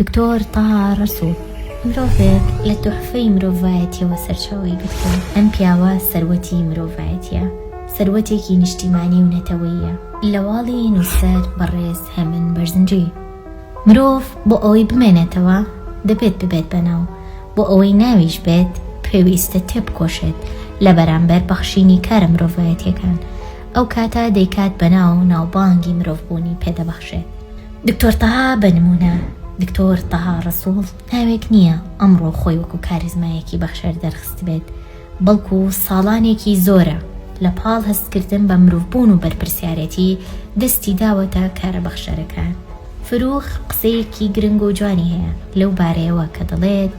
دکتۆر تەها ڕەسوڵ، مرۆڤێک لە توحفەی مرۆڤایەتیەوە سەرچاوەی گرتووە، ئەم پیاوە سەروەتی مرۆڤایەتیە، سەروەتێکی نیشتیمانی و نەتەوەییە. لە واڵی نووسەر بەڕێز هێمن بەرزنجی. مرۆڤ بۆ ئەوەی بمێنێتەوە دەبێت ببێت بە ناو، بۆ ئەوەی ناویش بێت پێویستە تێبکۆشێت لە بەرامبەر بەخشینی کارە مرۆڤایەتیەکان، ئەو کاتە دەیکات بە ناو و ناوبانگی مرۆڤبوونی پێدەبەخشێت. دکتۆر تەها بە نموونە، دکتۆر تەها ڕەسوڵ ناوێک نییە ئەمڕۆ خۆی وەکو کاریزمایەکی بەخشەر دەرخستبێت، بەڵکو ساڵانێکی زۆرە لە پاڵ هەستکردن بە مرۆڤبوون و بەرپرسیارێتی دەستی داوەتە کارە بەخشەرەکان. فروغ قسەیەکی گرنگ و جوانی هەیە لەو بارەیەوە کە دەڵێت،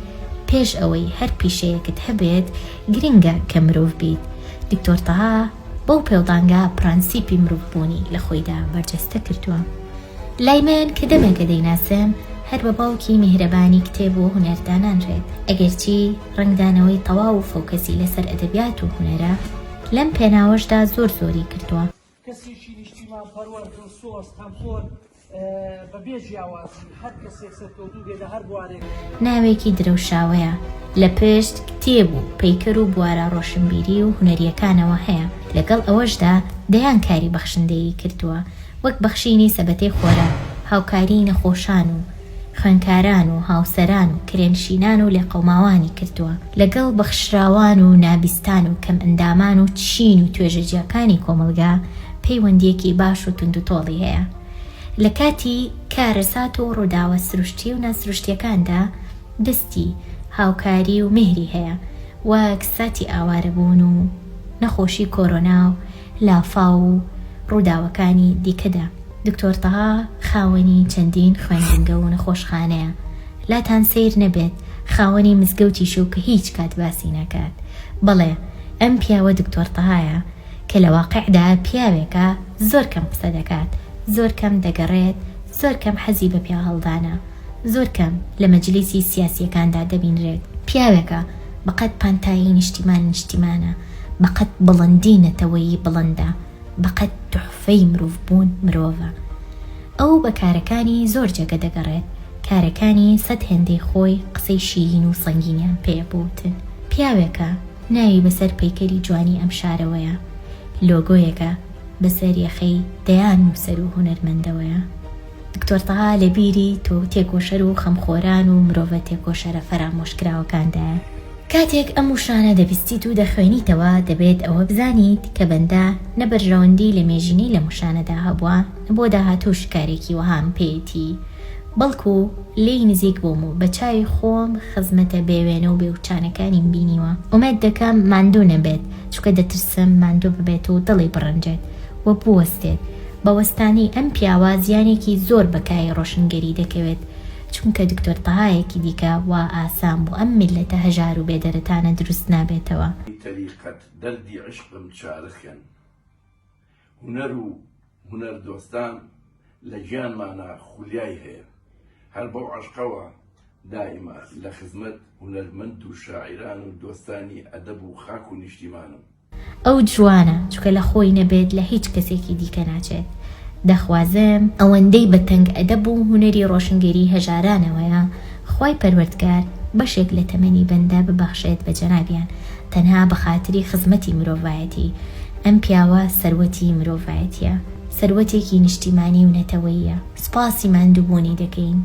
پێش ئەوەی هەر پیشەیەکت هەبێت گرنگە کە مرۆڤ بیت. دکتۆر تەها بەو پێودانگە پرەنسیپی مرۆڤبوونی لە خۆیدا بەرجەستە کردووە. لای من کە دەمێکە دەیناسم هەر بە باوکی میهرەبانی کتێب و هونەر دانانرێت، ئەگەرچی ڕەنگدانەوەی تەواو و فۆکەسی لەسەر ئەدەبیات و هونەرە، لەم پێناوەشدا زۆر زۆری کردووە. کەسێکی نیشتیمانپەروەر، دڵسۆز، خەمخۆر، بە بێ جیاوازی هەر کەسێک سەرکەوتوو بێ لە هەر بوارێک. ناوێکی درەوشاوەیە لە پشت کتێب و پەیکەر و بوارە ڕۆشنبیری و هونەرییەکانەوە هەیە، لەگەڵ ئەوەشدا دەیان کاری بەخشندەیی کردووە، وەک بەخشینی سەبەتەی خۆراک، هاوکاریی نەخۆشان و خوێندکاران و هاوسەران و کرێنشینان و لێقەوماوانی کردووە، لەگەڵ بەخشراوان و نابیستان و کەمئەندامان و چین و توێژە جیاکانی کۆمەڵگا پەیوەندییەکی باش و توندوتۆڵی هەیە. لە کاتی کارەسات و ڕووداوە سروشتی و ناسروشتییەکاندا دەستی هاوکاری و میهری هەیە، وەک ساتی ئاوارەبوون و نەخۆشی کۆرۆنا و لافاو و ڕووداوەکانی دیکەدا. دکتۆر تەها خاوەنی چەندین خوێندنگە و نەخۆشخانەیە، لاتان سەیر نەبێت خاوەنی مزگەوتیشە و کە هیچ کات باسی ناکات. بەڵێ ئەم پیاوە دکتۆر تەهایە کە لە واقیعدا پیاوێکە زۆر کەم قسە دەکات، زۆر کەم دەگەڕێت، زۆر کەم حەزی بە پیاهەڵدانە، زۆر کەم لە مەجلیسی سیاسییەکاندا دەبینرێت. پیاوێکە بەقەد پانتایی نیشتیمان نیشتیمانە، بەقەد بڵندی نەتەوەیی بڵندە، بەقەد توحفەی مرۆڤبوون مرۆڤە. ئەو بە کارەکانی زۆر جێگە دەگەڕێت، کارەکانی سەت هێندەی خۆی قسەی شیرین و سەنگینیان پێیە بۆ وتن. پیاوێکە ناوی بەسەر پەیکەری جوانی ئەم شارەوەیە، لۆگۆیەکە بەسەر یەخەی دەیان نووسەر و هونەرمەندەوەیە. دکتۆر تەها لە بیری تۆ تێکۆشەر و خەمخۆران و مرۆڤە تێکۆشەرە فەرامۆشکراوەکاندایە. کاتێک ئەم وشانە دەبیستیت و دەخوێنیتەوە دەبێت ئەوە بزانیت کە بەندە نە بەرژەوەندی لە مێژینەی لەم وشانەدا هەبووە نە بۆ داهاتووش کارێکی وەهام پێیەتی بەڵکو لێی نزیک بووم و بە چاوی خۆم خزمەتە بێ وێنە و بێوچانەکانیم بینیوە. ئومێد دەکەم ماندوو نەبێت چونکە دەترسم ماندوو ببێت و دڵی بڕەنجێت و بوەستێت. بە وەستانی ئەم پیاوە زیانێکی زۆر بە کایەی ڕۆشنگەری دەکەوێت، چونکە دکتۆر تەهایەکی دیکە وا ئاسان بۆ ئەم میللەتە هەژار و بێدەرەتانە دروست نابێتەوە. تەریقەت دەردی عشقم چارە کەن. هونەر و هونەردۆستان لە گیانمانا خولیای هەیە. هەر بەو عەشقەوە دایمە لە خزمەت هونەرمەند و شاعیران و دۆستانی ئەدەب و خاک و نیشتیمانم. ئەو جوانە چونکە لە خۆی نەبێت لە هیچ کەسێکی دیکە ناچێت دەخوازم ئەوەندەی بە تەنگ ئەدەب و هونەری ڕۆشنگەری هەژارانەوەیە خوای پەروەردگار بەشێک لە تەمەنی بەندە ببەخشێت بە جەنابیان تەنها بە خاتری خزمەتی مرۆڤایەتی ئەم پیاوە سەروەتی مرۆڤایەتیە سەروەتێکی نیشتیمانی و نەتەوەییە سوپاسی ماندووبوونی دەکەین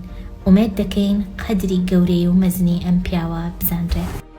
ئومێد دەکەین قەدری گەورەی و مەزنی ئەم پیاوە بزانرێت.